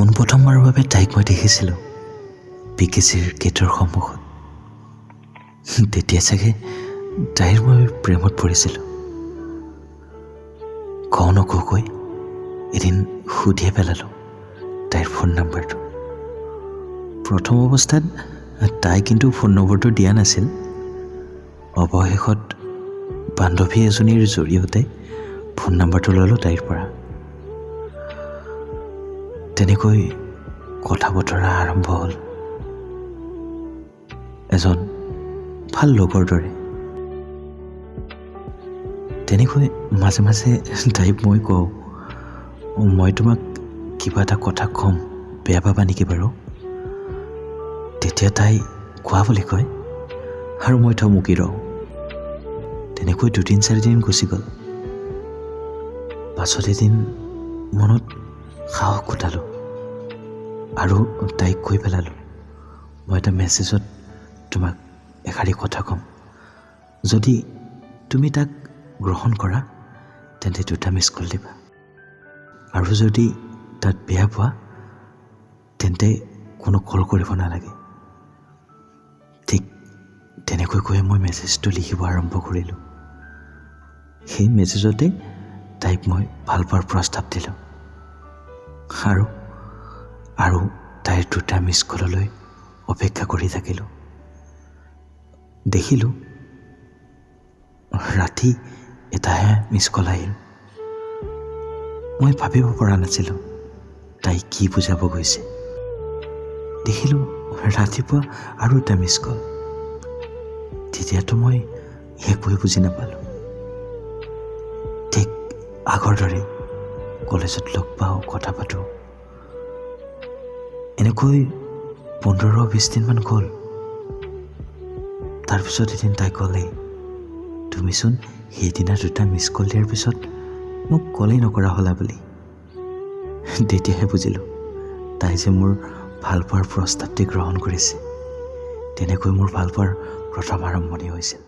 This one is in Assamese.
পোনপ্ৰথমবাৰৰ বাবে তাইক মই দেখিছিলোঁ বিকেচিৰ গেটৰ সন্মুখত। তেতিয়া চাগে তাইৰ মই প্ৰেমত পৰিছিলোঁ। কওঁ নকওঁকৈ এদিন সুধিয়ে পেলালোঁ তাইৰ ফোন নাম্বাৰটো। প্ৰথম অৱস্থাত তাই কিন্তু ফোন নম্বৰটো দিয়া নাছিল। অৱশেষত বান্ধৱী এজনীৰ জৰিয়তে ফোন নাম্বাৰটো ল'লোঁ তাইৰ পৰা। তেনেকৈ কথা বতৰা আৰম্ভ হ'ল, এজন ভাল লগৰ দৰে। তেনেকৈ মাজে মাজে তাইক মই কওঁ, মই তোমাক কিবা এটা কথা ক'ম, বেয়া পাবা নেকি বাৰু? তেতিয়া তাই কোৱা বুলি কয় আৰু মই থমকি ৰওঁ। তেনেকৈ দুদিন চাৰিদিন গুচি গ'ল। পাছত এদিন মনত সাহস গোটালোঁ আৰু তাইক কৈ পেলালোঁ, মই এটা মেছেজত তোমাক এষাৰি কথা ক'ম, যদি তুমি তাক গ্ৰহণ কৰা তেন্তে দুটা মিছ কল দিবা, আৰু যদি তাত বেয়া পোৱা তেন্তে কোনো কল কৰিব নালাগে। ঠিক তেনেকৈ কৈ মই মেছেজটো লিখিব আৰম্ভ কৰিলোঁ। সেই মেছেজতে তাইক মই ভালপোৱাৰ প্ৰস্তাৱ দিলোঁ আৰু আৰু তাইৰ দুটা মিছ কললৈ অপেক্ষা কৰি থাকিলোঁ। দেখিলোঁ ৰাতি এটাহে মিছ কল আহিল। মই ভাবিব পৰা নাছিলোঁ তাই কি বুজাব গৈছে। দেখিলোঁ ৰাতিপুৱা আৰু এটা মিছ কল। তেতিয়াতো মই একোৱে বুজি নাপালোঁ। ঠিক আগৰ দৰে কলেজত লগ পাওঁ, কথা পাতোঁ। এনেকৈ 15-20 দিনমান গ'ল। তাৰপিছত এদিন তাই ক'লে, তুমিচোন সেইদিনা দুটা মিছ কল দিয়াৰ পিছত মোক কলেই নকৰা হ'লা বুলি। তেতিয়াহে বুজিলোঁ তাই যে মোৰ ভালপোৱাৰ প্ৰস্তাৱটি গ্ৰহণ কৰিছে। তেনেকৈ মোৰ ভালপোৱাৰ প্ৰথম আৰম্ভণি হৈছিল।